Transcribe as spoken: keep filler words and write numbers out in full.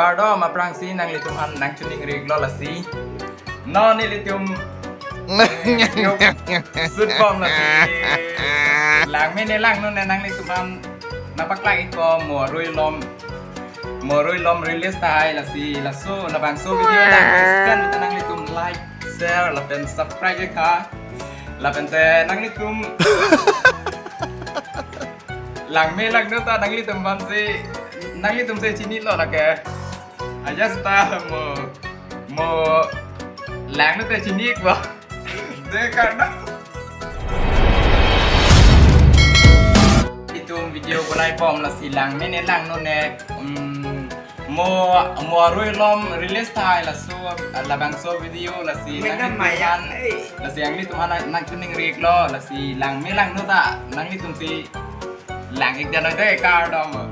Kardom aphrangsi nanglitum aphan nangchiningri-iklo lasi. Non nelitum sut bom lasi. Langme ne langno ne nanglitum aphan nangpaklang-ikpo Mo Arui Lom. Mo Arui Lom release tahai lasi. Laso labangso video lang scan nanglitum like, share lapen subscribe-ikha. Lapen te nanglitum langme langno ta nanglitum aphansi, nanglitumsi chinilo lake. Ajat ta mo, mo langno te chini-ikpo. De karena itum video bonai bom lasi langme ne langno ne, um, Mo, Mo Arui Lom release tahai laso labangso video lasi. Madam nanglitum Maya, aphan, eh. Lasi nanglitum aphan nangchiningri-iklo lasi langme langno ta nanglitumsi lang-ik dano de kardom.